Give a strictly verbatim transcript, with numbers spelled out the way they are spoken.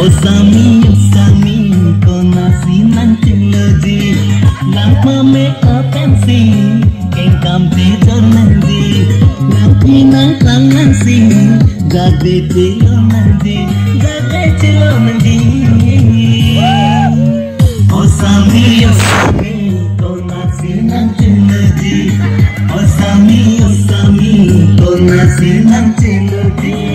O sami, o sami, konatsi nangcheloji? Nang pame apensi kengkam tejor nangji. Nang pinang klang nangsi jade chelo nangji, jade chelo nangji. O sami, o sami, konatsi nangcheloji? O sami, o sami, konatsi nangcheloji?